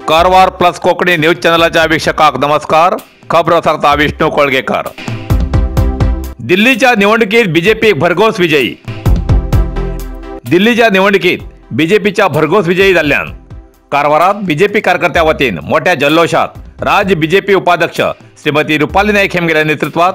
Karwar plus Konkani news चॅनलाच्या वीक्षकांक नमस्कार. खबरो सांगता विष्णू कोळगेकर. दिल्लीच्या निवडणुकीत बीजेपी भरघोस विजयी. दिल्लीच्या निवडणुकीत बीजेपीच्या भरघोस विजयी जाल्ल्यान कारवारात बीजेपी कार्यकर्त्या वतीन मोठ्या जल्लोषात राज्य बीजेपी उपाध्यक्ष श्रीमती रुपाली नाईक हेमगेल्या नेतृत्वात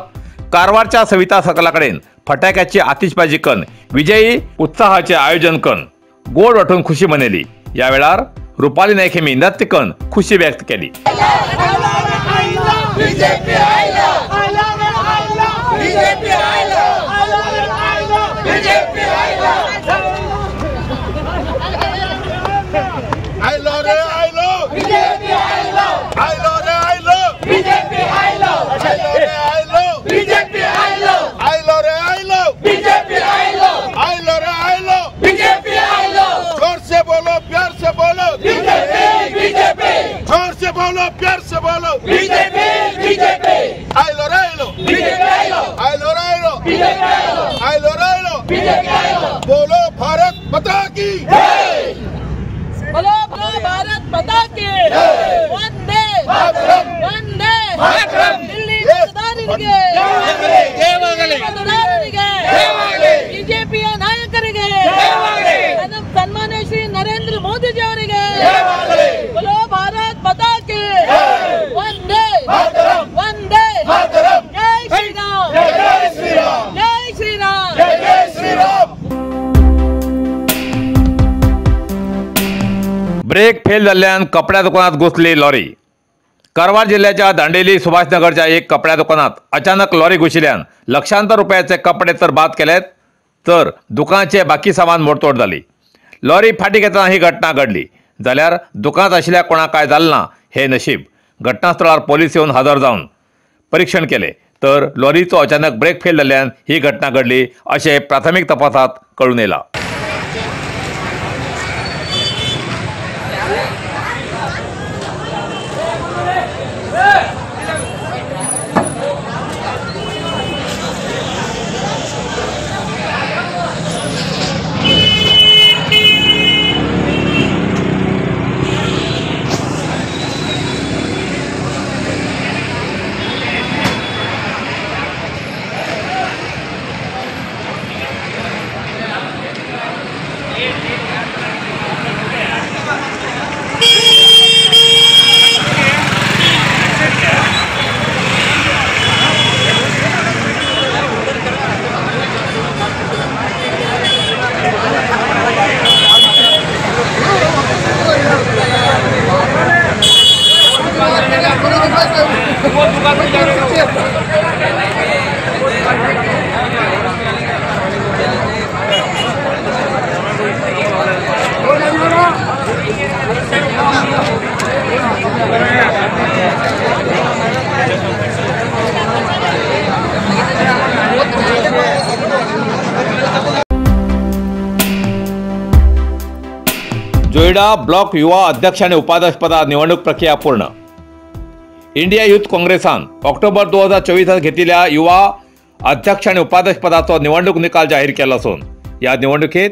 कारवारच्या सविता सकलाकडेन फटाक्याची आतिषबाजी करून विजयी उत्साहाचे आयोजन करून गोड वाटून खुशी मनयली. या वेळार रुपाली नाईक हेमी नृत्य करून खुशी व्यक्त केली. प्यार से बोलो बीजेपी बीजेपी आइलो राइलो बीजेपी आइलो आइलो राइलो बीजेपी आइलो आइलो राइलो बीजेपी आइलो बोलो भारत माता की जय. बोलो भारत माता की जय. वंदे मातरम वंदे मातरम. दिल्ली मतदाರರಿಗೆ ಜಯವಾಗಲಿ, ಮತದಾರರಿಗೆ ಜಯವಾಗಲಿ, ಬಿಜೆಪಿಯ ನಾಯಕರಿಗೆ ಜಯವಾಗಲಿ, ಸನ್ಮಾನ್ಯ ಶ್ರೀ ನರೇಂದ್ರ ಮೋದಿಜಿ ಅವರಿಗೆ ಜಯವಾಗಲಿ. बोलो भारत माता की वंदे मातरम वंदे मातरम. जय श्री राम जय जय श्री राम जय श्री राम जय जय श्री राम. ब्रेक फेल जाल्ल्यान कपड्या दुकानात घुसली लॉरी. कारवार जिल्ह्याच्या दांडेली सुभाषनगरच्या एक कपड्या दुकानात अचानक लॉरी घुशिल्ल्यान लक्षांतर रुपयाचे कपडे तर बाद केलेत तर दुकानाचे बाकी सामान मोडतोड जाली. लॉरी फाटी घेतना ही घटना घडली जाल्यार दुकानात आशिल्ल्या कोणाक काय जालें ना हे नशीब. घटनास्थळार पोलीस येवन हजर जावन परीक्षण केले तर लॉरीचो अचानक ब्रेक फेल जाल्ल्यान ही घटना घडली अशें प्राथमीक तपासात कळून येयलां. जोयडा ब्लॉक युवा अध्यक्ष आणि उपाध्यक्षपदा निवडणूक प्रक्रिया पूर्ण. इंडिया युथ काँग्रेसान ऑक्टोबर 2024 घेतलेल्या युवा अध्यक्ष आणि उपाध्यक्षपदाचो निवडणूक निकाल जाहीर केलो असून या निवडणुकीत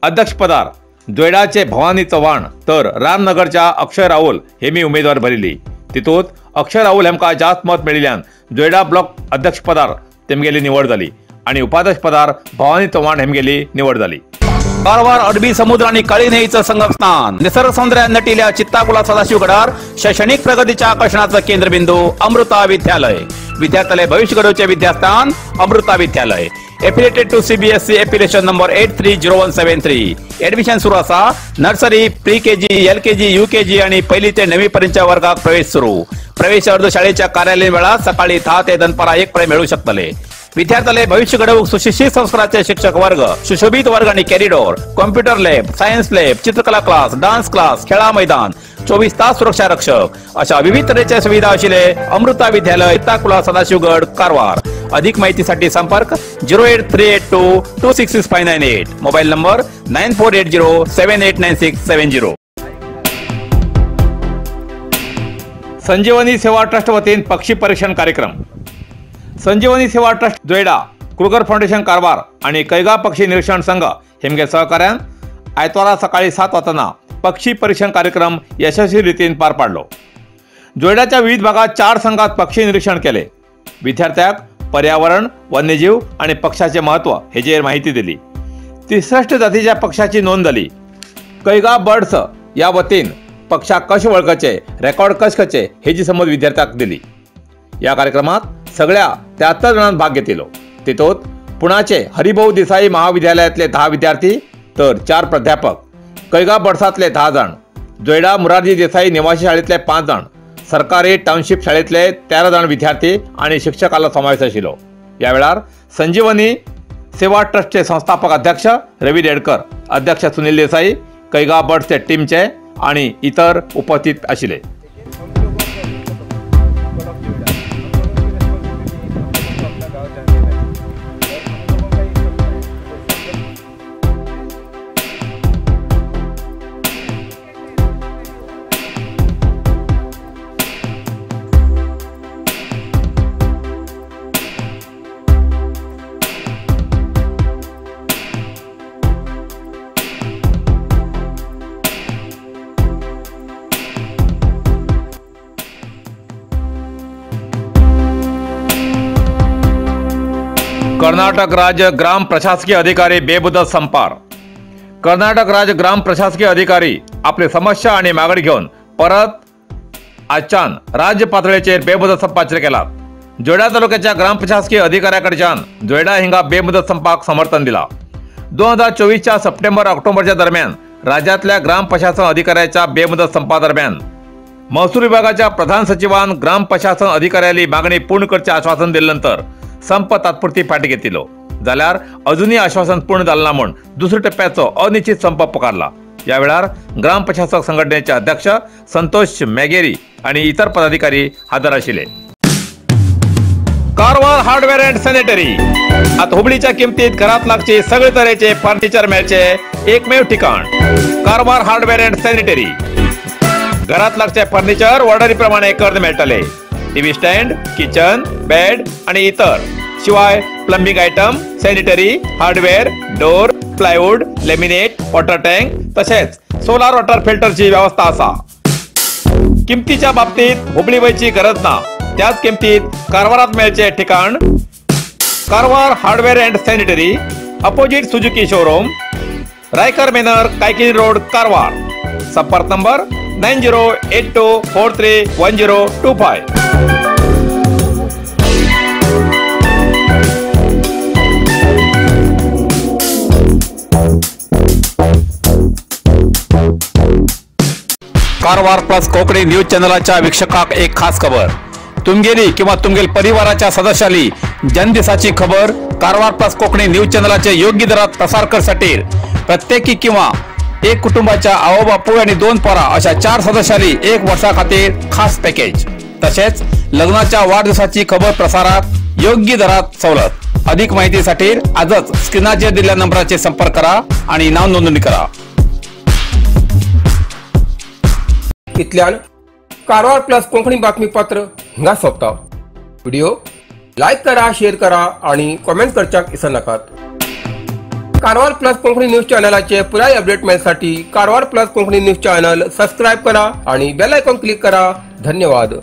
अध्यक्षपदार जोयडाचे भवानी चव्हाण तर रामनगरच्या अक्षय राहुल हेमी उमेदवार भरिल्ली. तितूंत अक्षय राहुल हेमकां जास्त मत मेळिल्ल्यान जोयडा ब्लॉक अध्यक्षपदार तेमगेली निवड जाली आणि उपाध्यक्षपदार भवानी चव्हाण हेमगेली निवड जाली. कारवार अरबी समुद्र आणि काळी न्हंयेचं संगमस्थान, निसर्ग सौंदर्यात नटिल्या चित्ताकुला सदाशिवगडार शैक्षणिक प्रगतीच्या आकर्षणाचं केंद्रबिंदू अमृता विद्यालय. विद्यार्थ्यालय भविष्य घडवचे विद्यास्थान Amrita Vidyalaya. Affiliated to CBSE affiliation number 830173. Admission सुरू असा. Nursery, pre KG, LKG, UKG आणि पहिली ते 9वी पर्यंतच्या वर्गात प्रवेश सुरू. प्रवेश अर्ज शाळेच्या कार्यालयीन वेळात सकाळी 10 ते दनपारा 1 पर्यंत मिळू शकतले. विद्यार्थ्याले भविष्य घडवूक सुशिक्षित संस्काराचे शिक्षक वर्ग, सुशोभित वर्ग आणि corridor, computer lab, science lab, चित्रकला क्लास, डान्स क्लास, खेळा मैदान, 24 तास सुरक्षा रक्षक अशा विविध तऱ्हेच्या सुविधा असलेले अमृता विद्यालय, ताकुला, सदाशिवगड, कारवार. अधिक माहितीसाठी संपर्क 08382 266598, मोबाईल नंबर 9480 789670. संजीवनी सेवा ट्रस्ट वतीन पक्षी परीक्षण कार्यक्रम. संजीवनी सेवा trust Joida, Kruger foundation Karwar आणि कैगा पक्षी निरीक्षण संघ हेमगे सहकार्यान आयतवारा सकाळी 7 वाजता पक्षी परीक्षण कार्यक्रम यशस्वी रीतीन पार पाडलो. जोयडाच्या विविध भागात 4 संघात पक्षी निरीक्षण केले. विद्यार्थ्यांक पर्यावरण, वन्यजीव आणि पक्षाचे महत्त्व हेजेर माहिती दिली. 63 जातीच्या पक्षाची नोंद झाली. कैगा बर्ड्स या वतीन पक्षाक कशें वळखचे, रेकॉर्ड कशें करचे हेजी समज विद्यार्थ्यांक दिली. या कार्यक्रमात सगळ्या 73 जाणांनी भाग घेतलो. तितूंत पुण्याचे हरिभाऊ देसाई महाविद्यालयातले 10 विद्यार्थी तर 4 प्राध्यापक, कैगा बर्ड्सांतले 10 जाण, जोयडा मुरारजी देसाई निवासी शाळेतले 5 जाण, सरकारी टाउनशीप शाळेतले 13 जाण विद्यार्थी आणि शिक्षकांचो समावेश आशिल्लो. या वेळार संजीवनी सेवा ट्रस्टचे संस्थापक अध्यक्ष रवी रेडकर, अध्यक्ष सुनील देसाई, कैगा बर्ड्सचे टीमचे आणि इतर उपस्थित आशिल्ले. कर्नाटक राज्य ग्राम प्रशासकीय अधिकारी बेमुदत संपार. कर्नाटक राज्य ग्राम प्रशासकीय अधिकारी आपली समस्या आणि मागणी घेऊन परत आजच्यान राज्य पातळीचेर बेमुदत संपाचेर केला. जोयडा तालुक्याच्या ग्राम प्रशासकीय अधिकाऱ्याकडच्यान जोयडा हिंगा बेमुदत संपाक समर्थन दिला. 2024च्या सप्टेंबर ऑक्टोबरच्या दरम्यान राज्यातल्या ग्राम प्रशासन अधिकाऱ्याच्या बेमुदत संपा दरम्यान महसूल विभागाच्या प्रधान सचिवान ग्राम प्रशासन अधिकाऱ्याली मागणी पूर्ण करचे आश्वासन दिल्यानंतर संप तात्पुरती फाटी घेतलो. जाल्यार अजूनही आश्वासन पूर्ण जालें ना म्हूण दुसऱ्या टप्प्याचो अनिश्चित संप पुकारला. या वेळार ग्राम प्रशासक संघटनेचे अध्यक्ष संतोष मेगेरी आणि इतर पदाधिकारी हजर आशिल्ले. कारवार हार्डवेअर अँड सॅनिटरी आता हुबळीच्या किमतीत घरात लागचे सगळे तरेचे फर्निचर मेळचे एकमेव ठिकाण कारवार हार्डवेअर अँड सॅनिटरी. घरात लागचे फर्निचर ऑर्डरी प्रमाणे कर्ज मेळटले. टीव्ही स्टँड, किचन, बेड आणि इतर शिवाय plumbing item, sanitary, hardware, door, plywood, laminate, water tank तसेच सोलार वॉटर फिल्टरची व्यवस्था असा. किमतीच्या बाबतीत हुबळी वयची गरज ना, त्याच किमतीत कारवारात मेळचे ठिकाण Karwar hardware and sanitary, opposite Suzuki showroom, Raikar manor, Kaikini road, Karwar. संपर्क नंबर 9082431025. कारवार प्लस कोकणी न्यूज चॅनलाच्या वीक्षकाक एक खास खबर. तुमगेली किंवा तुमगेल परिवाराच्या सदस्याली जन्मदिसाची खबर कारवार प्लस कोकणी न्यूज चॅनलाचे योग्य दरात प्रसार करसाठी प्रत्येकी किंवा एक कुटुंबाच्या आओ बापूय आणि 2 पोरा अशा 4 सदस्याली 1 वर्षा खातीर खास पॅकेज तसेच लग्नाच्या वाढदिवसाची खबर प्रसारात योग्य दरात सवलत. अधिक माहितीसाठी आजच स्क्रीनाचेर दिलेल्या नंबराचे संपर्क करा आणि नाव नोंदणी करा. इतल्यान कारवार प्लस कोंकणी बातमीपत्र हिंगा सोंपता. व्हिडिओ लायक करा, शेअर करा आणि कॉमेंट करच्याक विसरनाकात. कारवार प्लस कोंकणी न्यूज चॅनलाचे पुराय update मेळसाठी Karwar plus Konkani news channel subscribe करा आणि बेल आयकॉन क्लिक करा. धन्यवाद.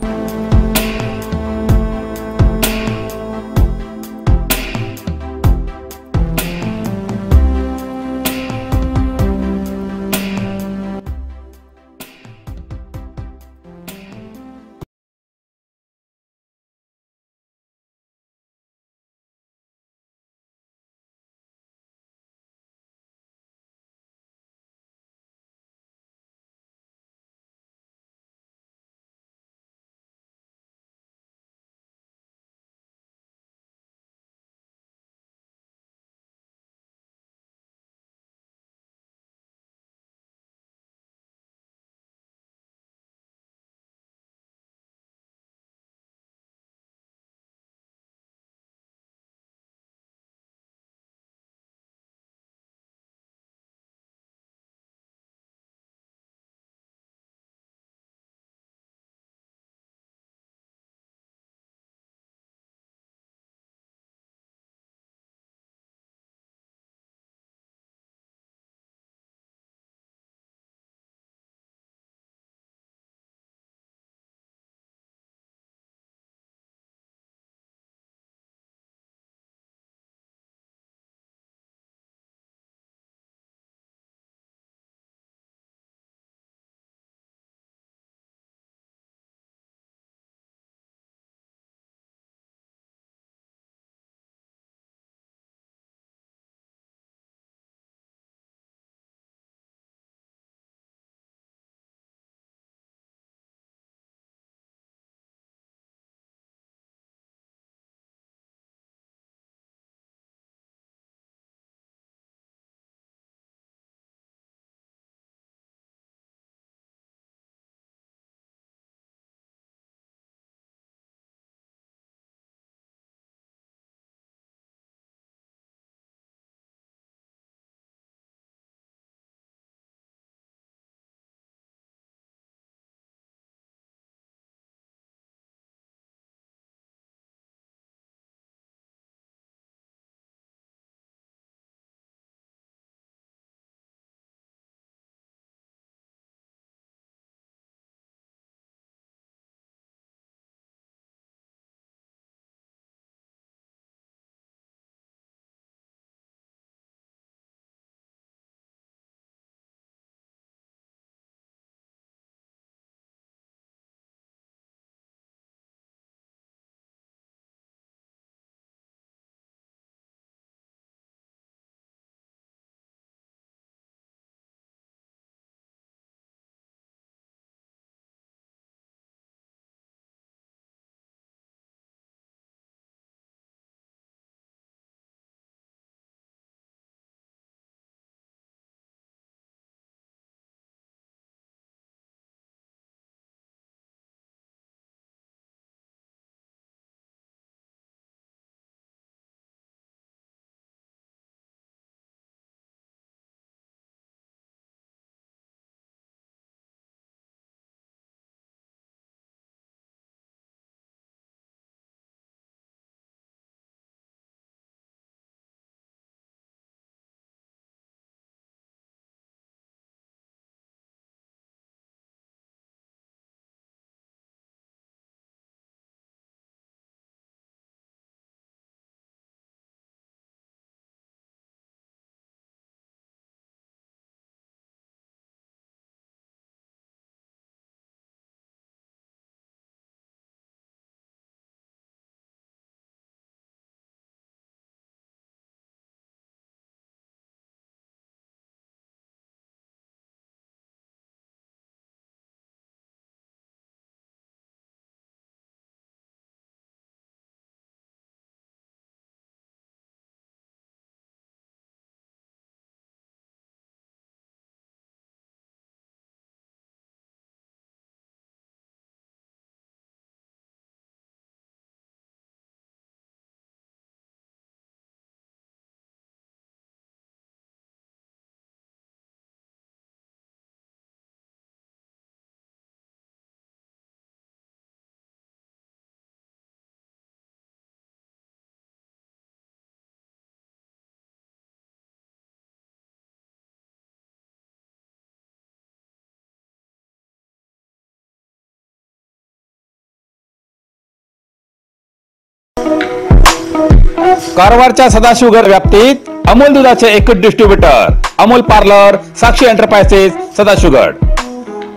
कारवारच्या सदाशिवगड व्याप्तीत अमूल दुधाचे एकच distributor Amul parlour, Sakshi enterprises, Sadashivgad.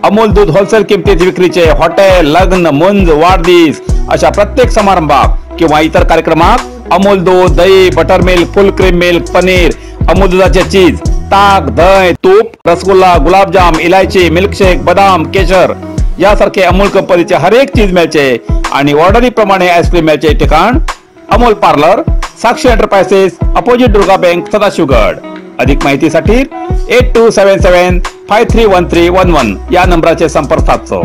Amul दूध होलसेल किमतीत विक्रीचे हॉटेल, लग्न, मुंज, वाढदिवस अशा प्रत्येक समारंभात किंवा इतर कार्यक्रमात अमूल दूध, दही, butter milk, full cream milk, paneer, Amul दुधाचे चीज, ताक, दही, तूप, रसगुल्ला, गुलाबजाम, इलायची, मिल्कशेक, बदाम, केशर यासारखे अमूल कंपनीचे हर एक चीज मिळचे आणि ऑर्डरीप्रमाणे आईस्क्रीम मिळचे ठिकाण Amul parlour, Sakshi enterprises, opposite Durga bank, Sadashivgad. अधिक माहितीसाठी 8277531311 या नंबराचे संपर्क साधतो.